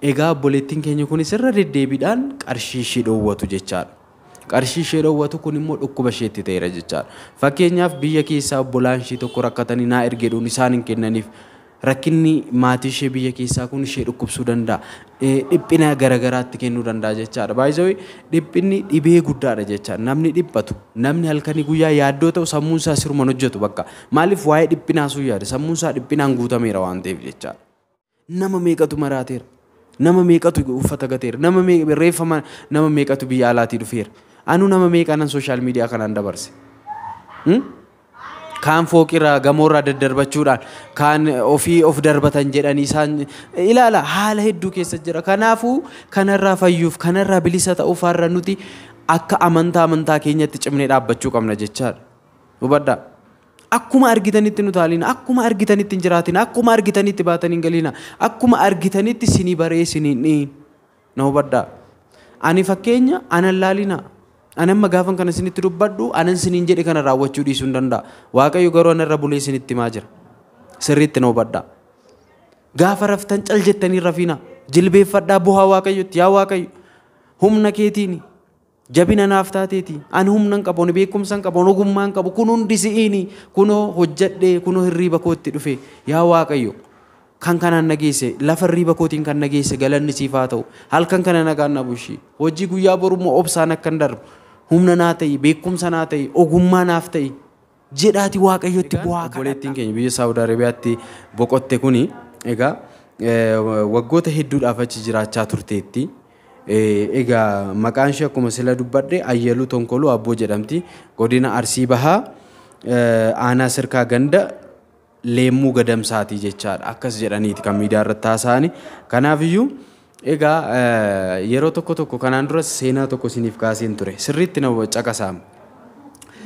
Egaa obboleettiin keenya kunis irra deddeebiidhaan qarshii ishee dhoowwatu jechaadha. Qarshii ishee dhoowwatu kun immoo dhukkuba isheetti ta'eera jechaadha. Fakkeenyaaf biyya keessaa obbolaan ishee tokko rakkatanii naa ergeedhuun isaan hin kennaniif. Rakkinni maatii ishee biyya keessaa kun ishee dhukkubsuu danda'a. Dhiphina garaagaraatti kennuu danda'a jechaadha. Baay'ee dhiphinni dhibee guddaadha jechaadha. Namni dhiphatu, namni halkanii guyyaa yaaddoo ta'u sammuun isaa sirumaan hojjetu bakka. Maaliif waa'ee dhiphinaa sun yaada? Sammuun isaa dhiphinaan guutameera waan ta'eef jechaadha. Nama meeqatu maraateera? Nama meeqatu uffata gateera? Nama reeffa nama meeqatu biyya alaatii dhufeera? Anu nama meeqaanan sooshaal miidiyaa kanaan dabarse? Kaan fooqirraa gamoorraa daddarbachuudhaan kaan ofii of darbatan jedhanii isaan ilaala haala hedduu keessa jira. Kanaafuu kanarraa fayyuuf kanarraa bilisa ta'uuf har'a nuti akka amantaa keenyatti cimnee dhaabbachuu qabna jechaadha. Hubadhaa. Akkuma argitanitti nu taalina, akkuma argitanitti hin jiraatina, akkuma argitanitti baatanii hin galina, akkuma argitanitti sinii baree sinii dhiin. Na hubadhaa. Ani fakkeenya anan laalina. Ani amma gaafan kana isinitti dubbadhu anan siniin jedhe kana raawwachuu dhiisuu hin danda'a. Waaqayyo garuu anarra bulee isinitti himaa jira. Sirriitti na hubadhaa. Gaafa raftan cal jettanii rafiina. Jilbeeffadhaa bu'aa Waaqayyotti. Yaa Waaqayyo humna keetiini. Jabina naaf taateeti. Ani humna hin qabu, ani beekumsa hin qabu, ani ogummaa hin qabu. Kun hundi si'iini. Kunoo hojjedhee, kunoo hirriiba kootti dhufe. Yaa Waaqayyo kan kanaan nageesse, lafa hirriiba kootiin kan nageesse galanni siif haa ta'u. Halkan kana nagaan na bulchi. Hojii guyyaa borummoo obsaan akkan darbu. Humna naa ta'i, beekumsa naa ta'i, ogummaa naaf ta'i jedhaati Waaqayyotti bu'aa. Obboleettiin keenya biyya Saawud Arabiyaatti boqotte kuni egaa waggoota hedduudhaaf achi jiraachaa turteetti. Egaa maqaan ishee akkuma sila dubbadhe Ayyaluu Tonkoluu Abboo jedhamti. Godina Arsii Bahaa aanaa Sirkaa ganda Leemmuu Gadamsaatii jechaadha. Akkas jedhaniiti kan miidiyaa irratti haasa'ani. Kanaafiyyuu egaa yeroo tokko tokko kanaan dura seenaa tokko isiniif kaaseen ture. Sirriitti na caqasaama.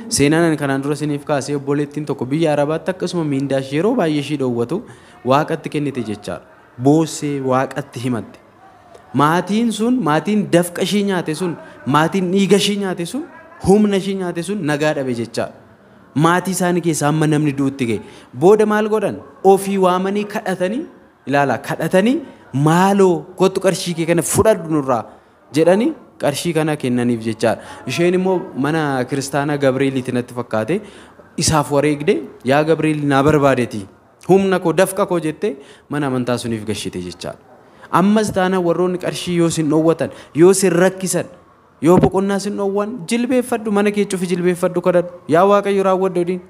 Seenaan ani kanaan dura isiniif kaasee obboleettiin tokko biyya Arabaatti akkasuma miindaa ishee yeroo baay'ee ishee dhoowwatu waaqatti kennite jechaadha. Boossee waaqatti himatte. Maatiin sun, maatiin dafqa ishee nyaate sun, maatiin dhiiga ishee nyaate sun, humna ishee nyaate sun nagaa dhabe jechaadha. Maatii isaanii keessaa amma namni du'utti ga'e. Booda maal godhan? Ofii waamanii kadhatanii, ilaala kadhatanii maaloo kottu qarshii kee kana fudhadhu nurraa jedhanii qarshii kana kennaniif jechaadha. Isheen immoo mana kiristaanaa Gabrieliiti natti fakkaate isaaf wareegde yaa Gabriel naa barbaadeeti humna koo dafqa koo jettee mana amantaa suniif gashite jechaadha. Ammas taana warroonni qarshii yoo sin dhoowwatan, yoo sin rakkisan, yoo boqonnaa sin dhoowwan jilbeeffadhu mana kee cufi jilbeeffadhu kadhadhu yaa Waaqayyo raawwadhu jedhiin.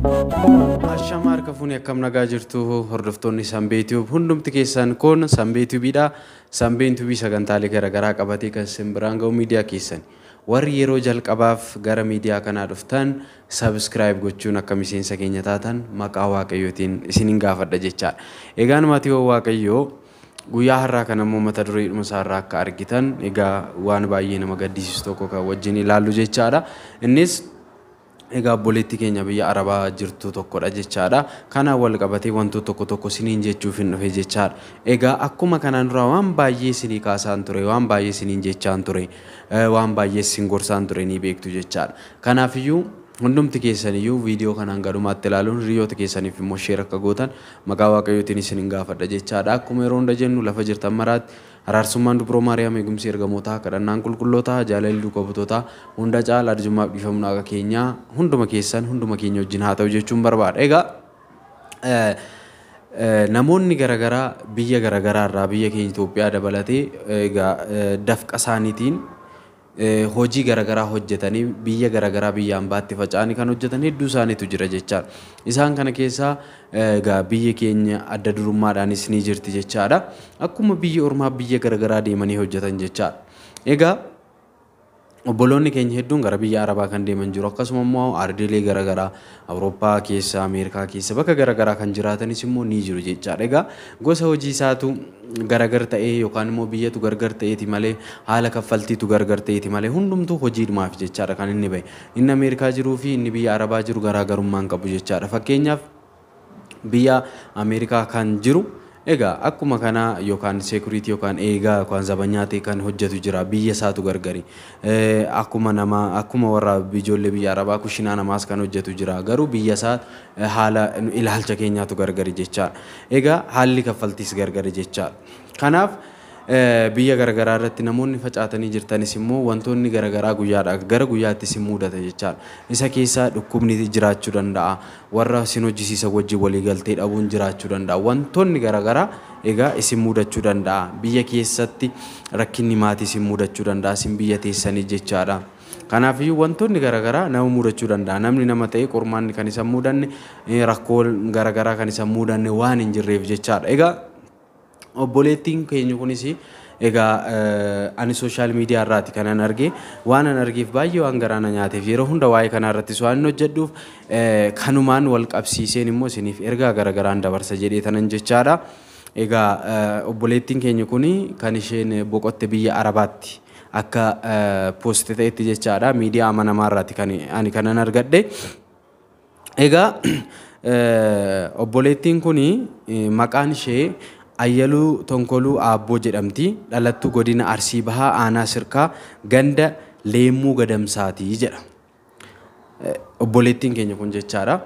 Ashama harka fuuni akkam nagaa jirtu hordoftoonni Sanbee Tube hundumti keessan kun Sanbee Tubeidha. Sanbeen Tube sagantaalee garaagaraa qabatee kan isin biraan ga'u miidiyaa keessan. Warri yeroo jalqabaaf gara miidiyaa kanaa dhuftan subscribe gochuun akka miseensa keenya taatan maqaa Waaqayyootiin isinin gaafadha jechaadha. Egaan maatiiwwan Waaqayyoo guyyaa har'aa kana immoo mata dureedhuma isaarraa akka argitan egaa waan baay'ee nama gaddisiisu tokko kan wajjin ilaallu jechaadha. Innis egaa obboleettii keenya biyya Arabaa jirtu tokkodha jechaadha. Kanaan wal qabatee wantoota tokko tokko isiniin jechuuf hin dhufe jechaadha. Egaa akkuma kanaan dura waan baay'ee isinii kaasaan ture, waan baay'ee isiniin jechaan ture, waan baay'ee isin gorsaan ture ni beektu jechaadha. Kanaafiyyuu hundumti keessaniyyuu viidiyoo kanaan galumaatti ilaaluun hiriyoota keessaniif immoo share akka gootan maqaa Waaqayyootiin isinin gaafadha jechaadha. Akkuma yeroo hunda jennu lafa jirtan maraatti araarsummaan Dubroo Maariyaam eegumsi ergamootaa kadhannaan qulqullootaa jaalalli duuka butootaa hunda caala arjummaaf dhiifamuu Waaqa keenyaa hunduma keessan hunduma keenya wajjin haa ta'u jechuun barbaada. Egaa namoonni garaagaraa biyya garaagaraa irraa biyya keenya Itoophiyaa dabalatee egaa dafqa isaaniitiin hojii garaagaraa hojjetanii biyya garaagaraa biyya ambaatti faca'anii kan hojjetan hedduu isaaniitu jira jechaadha. Isaan kana keessaa egaa biyya keenya adda durummaadhaanis ni jirti jechaadha. Akkuma biyya ormaa biyya garaagaraa deemanii hojjetan jechaadha. Egaa obboloonni keenya hedduun gara biyya Arabaa kan deeman jiru. Akkasuma immoo ardiilee garaagaraa Awurooppaa keessa, Ameerikaa keessa bakka garaagaraa kan jiraatanis immoo ni jiru jechaadha. Egaa gosa hojii isaatu garagar ta'ee yookaan immoo biyyatu gargar ta'eeti malee haala kaffaltiitu gargar ta'eeti malee hundumtuu hojiidhumaaf jechaadha kan inni bahe. Inni Ameerikaa jiruu fi inni biyya Arabaa jiru garaagarummaa hin qabu jechaadha. Fakkeenyaaf biyya Ameerikaa kan jiru Egaa akkuma kana yookaan security yookaan eegaa yookaan zabanyaa ta'e kan hojjetu jira, biyya isaatu gargari. Akkuma nama akkuma warra ijoollee biyya Arabaa kushinaa namaas kan hojjetu jira, garuu biyya isaa haala ilaalcha keenyaatu gargari jechaadha. Egaa haalli kaffaltiis gargari jechaadha. Kanaaf biyya garagaraa irratti namoonni facaatanii jirtanis immoo wantoonni garagaraa guyyaadhaa gara guyyaatti isin mudata jechaadha. Isa keessaa dhukkubni jiraachuu danda'a. Warra isin hojjisiisan wajjin walii galtee dhabuun jiraachuu danda'a. Wantoonni garagaraa egaa isin mudachuu danda'a. Biyya keessatti rakkinni maatii isin mudachuu danda'a. Isin biyya teessanii jechaadha. Kanaafiyyuu wantoonni garagaraa nama mudachuu danda'a. Namni nama ta'e qormaanni kan isa mudanne, rakkoo garagaraa kan isa mudanne waan hin jirreef jechaadha. Egaa obboleettiin keenya kunis egaa ani social media irraati kanan arge. Waan an argeef baay'ee waan garaa na nyaateef yeroo hunda waa'ee kanaa irrattis waan hojjedhuuf kanumaan wal qabsiiseen immoo isiniif ergaa garagaraan dabarsa jedhee tanan jechaadha. Egaa obboleettiin keenya kun kan isheen boqotte biyya Arabaatti akka post ta'etti jechaadha. Miidiyaa amanamaa irraati kan ani kanan argadhe. Egaa obboleettiin kun maqaan ishee Ayyaluu Tonkoluu Aabboo jedhamti. Dhalattuu godina Arsii Bahaa aanaa Sirkaa ganda Leemmuu Gadamsaatii jedha. Obboleettiin keenya kun jechaadha.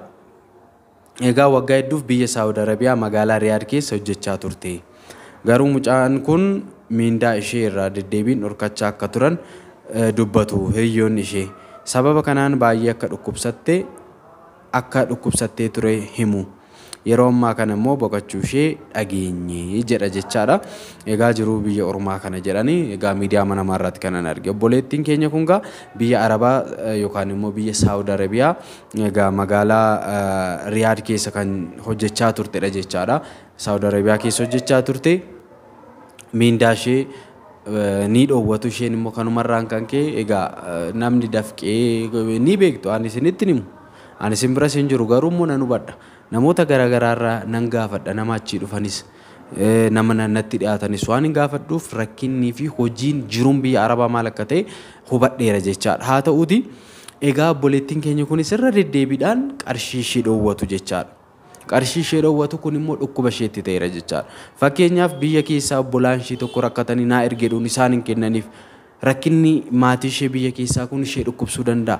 Egaa waggaa hedduuf biyya Saawud Arabiyaa magaalaa Riyaad keessa hojjechaa turte. Garuu mucaan kun miindaa ishee irraa deddeebiin dhorkachaa akka turan dubbatu hiriyoonni ishee. Sababa kanaan baay'ee akka dhukkubsattee ture himu. Yeroo ammaa kana immoo boqochuu ishee dhageenye jedha jechaadha. Egaa jiruu biyya ormaa kana jedhanii egaa miidiyaa amanamaa irratti kanan arge. Obboleettiin keenya kun egaa biyya Arabaa yookaan immoo biyya Saawud Arabiyaa egaa magaalaa Riyaad keessa kan hojjechaa turtedha jechaadha. Saawud Arabiyaa keessa hojjechaa turte. Miindaa ishee ni dhoowwatu, isheen immoo kanumarraan kan ka'e egaa namni dafqee ni beektu, ani isinitti himu. Ani isin bira hin jiru, garuu immoo nan hubadha. Namoota garaagaraarraa nan gaafadha, nama achii dhufanis nama natti dhiyaatanis waan hin gaafadhuuf rakkinnii fi hojiin jiruun biyya Arabaa maal akka ta'e hubadheera jechaadha. Haa ta'uuti egaa obboleettiin keenya kunis irra deddeebiidhaan qarshii ishee dhoowwatu jechaadha. Qarshii ishee dhoowwatu kun immoo dhukkuba isheetti ta'eera jechaadha. Fakkeenyaaf biyya keessaa obbolaan ishee tokko rakkatanii naa ergeedhuun isaan hin kennaniif. Rakkinni maatii ishee biyya keessaa kun ishee dhukkubsuu danda'a.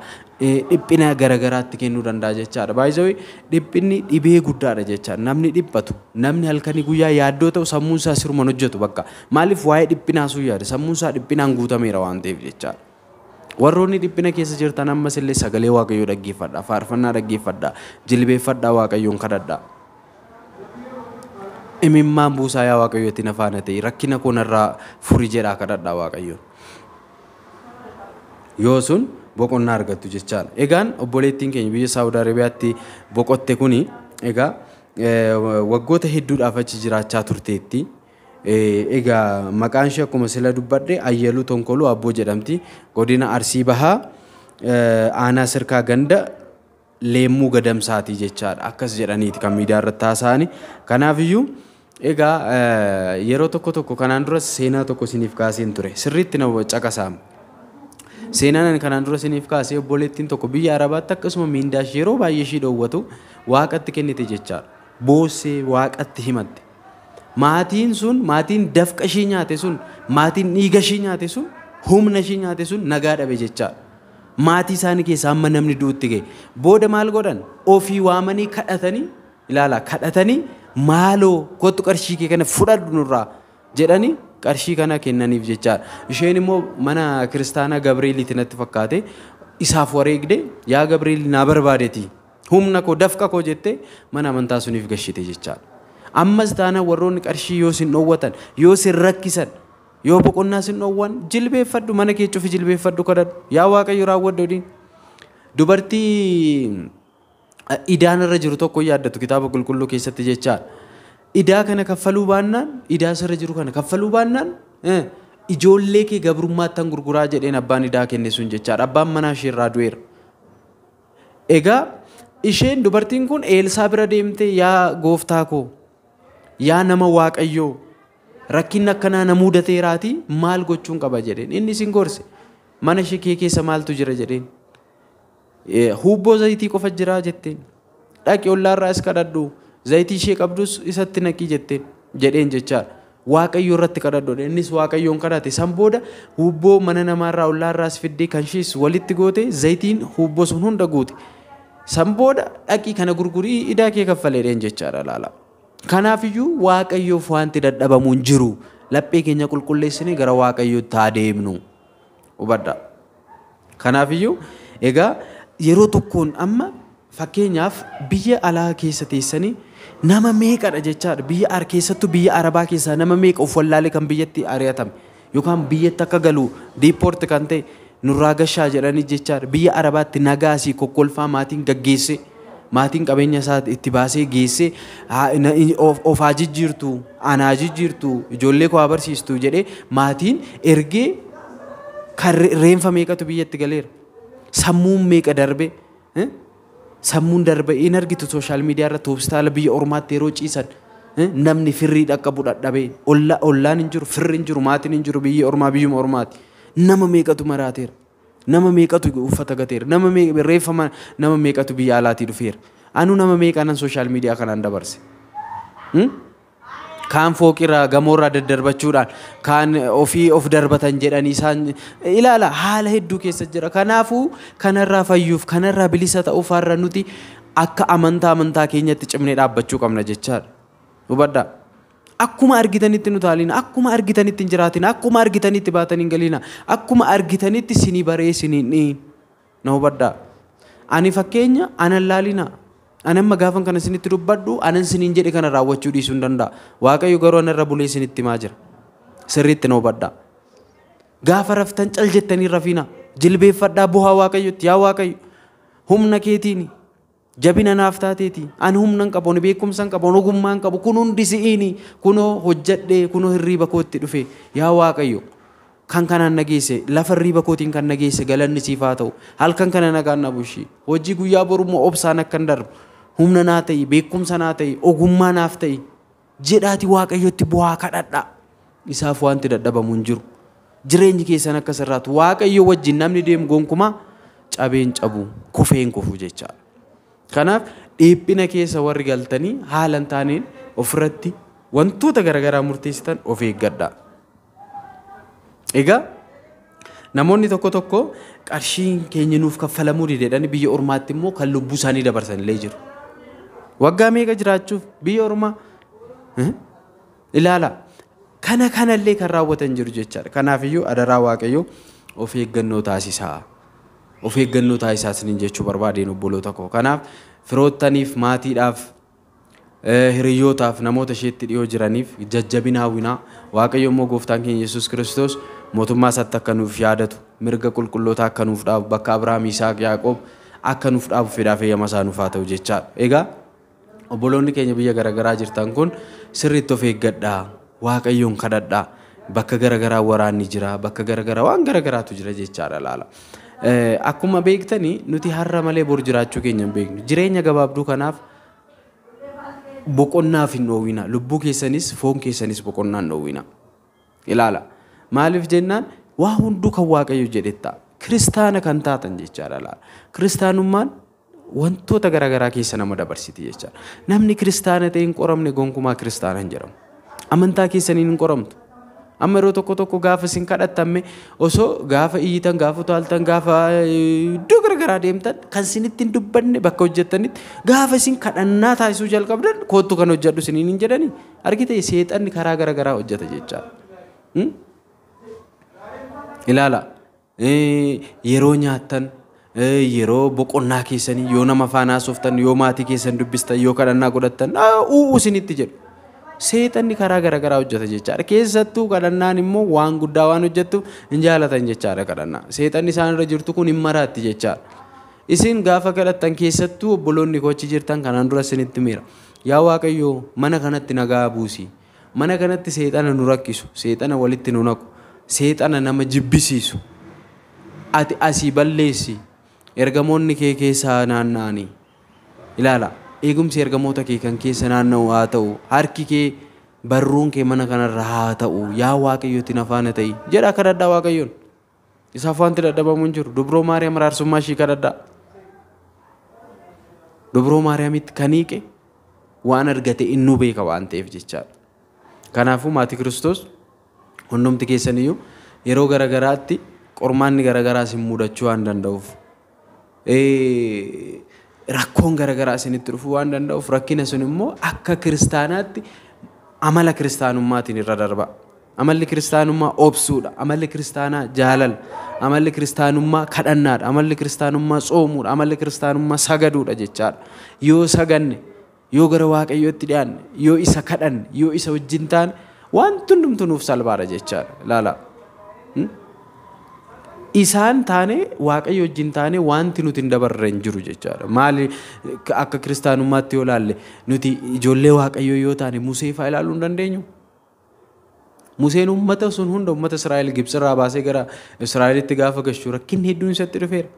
Dhiphina garagaraatti kennuu danda'a jechaadha. Baay'ee dhiphinni dhibee guddaadha jechaadha. Namni dhiphatu, namni halkanii guyyaa yaaddoo ta'u sammuun isaa sirumaan hojjetu bakka. Maaliif waa'ee dhiphinaa sun yaada? Sammuun isaa dhiphinaan guutameera waan ta'eef jechaadha. Warroonni dhiphina keessa jirtan ammas illee sagalee Waaqayyoo dhaggeeffadhaa, faarfannaa dhaggeeffadhaa, jilbeeffadhaa, Waaqayyoon kadhadhaa. Imimmaan buusaa, yaa Waaqayyoo itti na faana ta'e, rakkina koo narraa furi jedhaa kadhadhaa Waaqayyoon. Yoo sun boqonnaa argattu jechaadha. Egaan obboleettiin keenya biyya Saawud Arabiyaatti boqotte kuni egaa waggoota hedduudhaaf achi jiraachaa turteetti. Egaa maqaan ishee akkuma sila dubbadhe Ayyaluu Tonkoluu Aabboo jedhamti. Godina Arsii Bahaa aanaa Sirkaa ganda Leemmuu Gadamsaatii jechaadha. Akkas jedhaniiti kan miidiyaa irratti haasa'ani. Kanaafiyyuu egaa yeroo tokko tokko kanaan dura seenaa tokko isiniif kaaseen ture. Sirriitti na caqasaama. Seenaan ani kanaan dura isiniif kaasee obboleettiin tokko biyya Arabaatti akkasuma miindaa ishee yeroo baay'ee ishii dhoowwatu waaqatti kennite jechaadha. Boossee waaqatti himatte. Maatiin sun, maatiin dafqa ishii nyaate sun, maatiin dhiiga ishii nyaate sun, humna ishii nyaate sun nagaa dhabe jechaadha. Maatii isaanii keessaa amma namni du'utti ga'e. Booda maal godhan? Ofii waamanii kadhatanii, ilaala, kadhatanii maaloo kottu qarshii kee kana fudhadhu nurraa jedhanii qarshii kana kennaniif jechaadha. Isheen immoo mana kiristaanaa Gabrieliiti natti fakkaate isaaf wareegde, yaa Gabriel naa barbaadeeti humna koo dafqa koo jettee mana amantaa suniif gashite jechaadha. Ammas taana warroonni qarshii yoo sin dhoowwatan, yoo sin rakkisan, yoo boqonnaa sin dhoowwan, jilbeeffadhu, mana kee cufi jilbeeffadhu, kadhadhu, yaa Waaqayyo raawwadhu jedhiin. Dubartii idaan irra jiru tokko yaaddatu kitaaba qulqulluu keessatti jechaadha. Idaa kana kaffaluu baannaan, idaa sirra jiru kana kaffaluu baannaan ijoollee kee gabrummaattan gurguraa jedheen abbaan idaa kenne sun jechaadha. Abbaan manaa ishee irraa du'eera. Egaa isheen dubartiin kun Eelsaa bira deemtee, yaa gooftaa koo, yaa nama Waaqayyoo, rakkinni akkanaa na mudateeraatii maal gochuun qaba jedheen. Inni isin gorse, mana ishee kee keessa maaltu jira jedheen. Huubboo zayitii qofa jira jetteen. Dhaqi ollaarraa is kadhadhu, zayitii ishee qabdus isatti naqii jetteen. jedheen jechaadha. Waaqayyo irratti kadhadhu. Innis Waaqayyoon kadhate. San booda huubboo mana namaarraa ollaarraas fiddee kan ishees walitti goote zayitiin huubboo sun hunda guute. San booda dhaqii kana gurgurii idaa kee kaffaleedheen jechaadha laala. Kanaafiyyuu Waaqayyoof wanti dadhabamu hin jiru. Laphee keenya qulqulleessinee gara Waaqayyootti haa deemnu. Hubadhaa. Kanaafiyyuu egaa yeroo tokkoon amma fakkeenyaaf biyya alaa keessa teessanii nama meeqadha jechaadha. Biyya keessattuu biyya Arabaa keessaa nama meeqa of wallaalee kan biyyatti ari'atame yookaan biyyatti akka galu diippoorti kan ta'e nurraa gashaa jedhanii jechaadha. Biyya Arabaatti nagaasii kokkolfaa maatiin gaggeesse maatiin qabeenya isaa itti baasee geesse of haa jijjiirtu anaa jijjiirtu ijoollee koo haa barsiistu jedhee maatiin ergee kan reenfa meeqatu biyyatti galeera. Sammuun meeqa darbe sammuun darbe in argitu sooshaal miidiyaa irratti hospitaala biyya ormaatti yeroo ciisan namni firrii dhaqqabu dadhabee ollaan hin jiru firri hin jiru maatiin hin jiru biyya ormaa biyyuma ormaati. Nama meeqatu maraateera. Nama meeqatu uffata gateera. Nama reeffa nama meeqatu biyya alaatii dhufeera. Anuu nama meeqaanan sooshaal miidiyaa kanaan dabarse. Kaan fooqirraa gamoorraa daddarbachuudhaan kaan ofii of darbatan jedhanii isaan ilaala haala hedduu keessa jira. Kanaafuu kanarraa fayyuuf kanarraa bilisa ta'uuf har'a nuti akka amantaa keenyatti cimnee dhaabbachuu qabna jechaadha. Hubadhaa. Akkuma argitanitti nu taalina, akkuma argitanitti hin jiraatina, akkuma argitanitti baatanii hin galina, akkuma argitanitti sinii baree sinii dhiin. Na hubadhaa. Ani fakkeenya anan laalina. Ani amma gaafan kana isinitti dubbadhu anan siniin jedhe kana raawwachuu dhiisuu hin danda'a. Waaqayyo garuu anarra bulee isinitti himaa jira. Sirriitti na hubadhaa. Gaafa raftan cal jettanii rafiina. Jilbeeffadhaa bu'aa Waaqayyotti yaa Waaqayyo. Humna keetiini. Jabina naaf taateeti. Ani humna hin qabu, ani beekumsa hin qabu, ani ogummaa hin qabu. Kun hundi si'iini. Kunoo hojjedhee, kunoo hirriiba kootti dhufe. Yaa Waaqayyo. Kan kanaan nageesse lafa hirriiba kootiin kan nageesse galanni siif haa ta'u. Halkan kana nagaan na bushi. Hojii guyyaa borummoo obsaan akkan darbu. Humna naa ta'i, beekumsa naa ta'i, ogummaa naaf ta'i. Jedhaati Waaqayyotti bu'aa kadhadhaa. Isaaf wanti dadhabamu hin jiru. Jireenyi keessan akka sirraatu Waaqayyo wajjin namni deemu gonkumaa cabeen cabu, kufeen kufu jechaadha. Kanaaf dhiphina keessa warri galtanii haala hin taaneen ofirratti wantoota garaagaraa murteessitan of eeggadhaa. Egaa namoonni tokko tokko qarshiin keenya nuuf kaffalamuu dide biyya ormaatti immoo kan lubbuu isaanii dabarsan illee jiru. Waggaa meeqa jiraachuuf biyya ormaa ilaala. Kana kanallee kan raawwatan jiru jechaadha. Kanaafiyyuu adaraa Waaqayyoo of eeggannoo taasisaa. Of eeggannoo taasisaa isiniin jechuu barbaadeen obboloota koo. Kanaaf firoottaniif, maatiidhaaf, hiriyyootaaf, namoota isheetti dhiyoo jiraniif jajjabina hawwinaa. Waaqayyo immoo gooftaan keenya Yesuus Kiristoos mootummaa isaatti akka nuuf yaadatu, mirga qulqullootaa akka nuuf dhaabu, bakka Abrahaam, Yisaaq, Yaaqoob akka nuuf dhaabu fedhaaf eeyyama isaa nuuf haa ta'u jechaadha. Egaa obboloonni keenya biyya garaagaraa jirtan kun sirriitti of eeggadhaa, Waaqayyoon kadhadhaa. Bakka garaagaraa waraanni jira, bakka garaagaraa waan garaagaraatu jira jechaadha laala. Akkuma beektanii nuti har'a malee bor jiraachuu keenya hin beeknu. Jireenya gabaabduu kanaaf boqonnaaf hin dhoowwina. Lubbuu keessanis foon keessanis boqonnaa hin dhoowwina. Ilaala. Maaliif jennaan waa hunduu kan Waaqayyo jedhe ta'a. Kiristaana kan taatan jechaadha laala. Kiristaanummaan wantoota garaagaraa keessa nama dabarsiti jechaadha. Namni kiristaana ta'e hin qoramne gonkumaa kiristaana hin jedhamu. Amantaa keessaniin hin qoramtu. Amma yeroo tokko tokko gaafa isin kadhattamme osoo gaafa iyyitan, gaafa utaaltan, gaafa iddoo garaagaraa deemtan kan isinitti hin dubbanne bakka hojjettanitti gaafa isin kadhannaa taasisuu jalqabdan koottu kan hojjedhu isiniin hin jedhani. Argite seexanni karaa garaagaraa hojjeta jechaadha. Ilaala. Yeroo nyaattan, yeroo boqonnaa keessanii, yoo nama faana haasoftan, yoo maatii keessan dubbistan, yoo kadhannaa godhattan, u'uu isinitti jedhu. Seexanni karaa garaagaraa hojjeta jechaadha. Keessattuu kadhannaan immoo waan guddaa waan hojjettuuf hin jaalatan jechaadha kadhannaa. Seexanni isaan irra jirtu kun hin maraatti jechaadha. Isin gaafa kadhattan keessattuu obboloonni koo achi jirtan kanaan dura isinitti miira. Yaa Waaqayyo mana kanatti nagaa buusi. Mana kanatti seexana nu rakkisu, seexana walitti nu naqu, seexana nama jibbisiisu. Ati asii balleessi. Ergamoonni kee keessaa naanna'anii. Ilaala. Eegumsi ergamoota kee kan keessa naanna'u haa ta'u, harki kee barruun kee mana kanarra haa ta'u, yaa Waaqayyooti na faana ta'i jedha kadhadhaa Waaqayyoon. Isaaf wanti dadhabamu hin jiru. Dubroo Maariyaam araarsummaa ishii kadhadhaa. Dubroo Maariyaamitti kan hiiqe waan argate innuu beeka waan ta'eef jechaadha. Kanaafuu maatii Kiristoos hundumti keessaniyyuu yeroo garagaraatti qormaanni garagaraa isin mudachuu waan danda'uuf, rakkoon garagaraa isinitti dhufuu waan danda'uuf, rakkina sun immoo akka kiristaanaatti amala kiristaanummaatiin irra darba. Amalli kiristaanummaa obsuudha. Amalli kiristaanaa jaalala. Amalli kiristaanummaa kadhannaadha. Amalli kiristaanummaa tsoomuudha. Amalli kiristaanummaa sagaduudha jechaadha. Yoo saganne, yoo gara Waaqayyootti dhiyaanne, yoo isa kadhanne, yoo isa wajjin taane, wanti hundumtuu nuuf salphaadha jechaadha. Ilaala. Isaan taane, Waaqayyo wajjin taane, wanti nuti hin dabarre hin jiru jechaadha. Maali, akka kiristaanummaatti yoo ilaalle, nuti ijoollee Waaqayyoo yoo taane, Musee fa'aa ilaaluu hin dandeenyu. Museen uummata sun hunda, uummata Israa'el Gibxirraa baasee gara Israa'elitti gaafa gashu, rakkinni hedduun isatti dhufeera.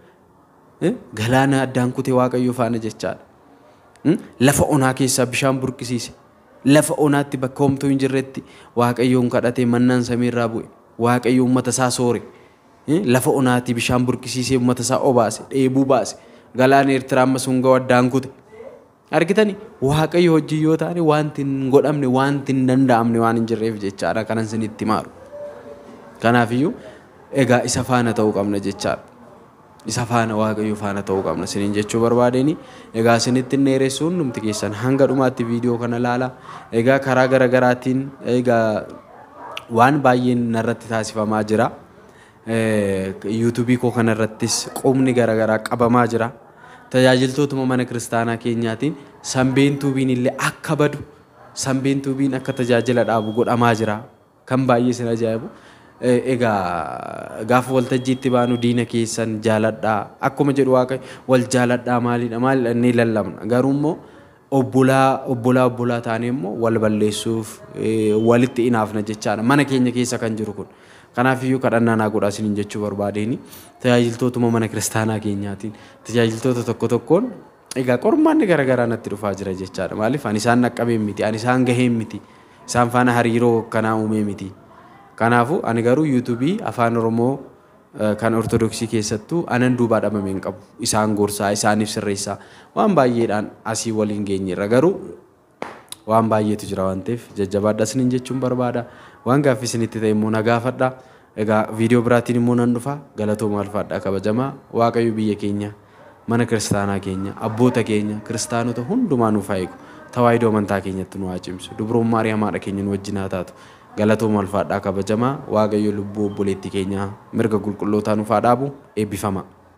Galaana addaan kutee Waaqayyo faana jechaadha. Lafa onaa keessaa bishaan burqisiise. Lafa onaatti bakka homtuu hin jirretti Waaqayyoon kadhatee mannaan samiirraa bu'e. Waaqayyo uummata isaa soore. Lafa onaatti bishaan burqisiisee uummata isaa obaase, dheebuu baase. Galaana Eertiraa amma sun ga'u addaan kute. Argitani, Waaqayyo hojii yoo taane wanti hin godhamne, wanti hin danda'amne waan hin jirreef jechaadha kanan isinitti maaru. Kanaafiyyuu egaa isa faana ta'uu qabna jechaadha. Isa faana, Waaqayyo faana ta'uu qabna isiniin jechuu barbaadeni. Egaa isinitti hin dheeressu, hundumti keessan hanga dhumaatti viidiyoo kana ilaala. Egaa karaa garagaraatiin egaa waan baay'een narratti taasifamaa jira. Yuutuubii koo kanarrattis qubni garagaraa qabamaa jira. Tajaajiltootuma mana kiristaanaa keenyaatiin Sambeen Tuubiin illee akka badu, Sambeen Tuubiin akka tajaajila dhaabu godhamaa jira. Kan baay'ee isin ajaa'ibu. Egaa gaafa waltajjiitti baanu diina keessan jaaladhaa akkuma jedhu Waaqayyo, wal jaaladhaa, maalidha maalidha inni lallabna. Garuu immoo obbolaa obbolaa obbolaa taanee immoo wal balleessuuf walitti inaafna jechaadha. Mana keenya keessa kan jiru kun. Kanaafiyyuu kadhannaa naa godhaa isiniin jechuu barbaadeen. Tajaajiltootuma mana kiristaanaa keenyaatiin tajaajiltoota tokko tokkoon egaa qormaanni garaagaraa natti dhufaa jira jechaadha. Maaliif, ani isaan naqqabeen miti, ani isaan gaheen miti, isaan faana hariiroo akkanaa uumee miti. Kanaafuu ani garuu yuutuubii afaan Oromoo kan Ortodoksii keessattuu anan duubaa dhabame hin qabu. Isaan gorsaa, isaaniif sirreessaa, waan baay'eedhaan asii waliin geenyeerra, garuu waan baay'eetu jira waan ta'eef jajjabaadhaa isiniin jechuun barbaada. Waan gaaffii isinitti ta'e immoo na gaafadha. Egaa viidiyoo biraatiin immoo nan dhufa. Galatooma, alfaadhaa, kabajamaa. Waaqayyo biyya keenya, mana kiristaanaa keenya, abboota keenya, kiristaanota hundumaa nuuf haa eegu. Tawaahidoo amantaa keenyatti nu haa cimsu. Dubroon Maariyaam haadha keenya nu wajjin haa taatu. Galatooma, alfaadhaa, kabajamaa. Waaqayyo lubbuu obboleettii keenyaa mirga qulqullootaa nuuf haa dhaabu. Eebbifama.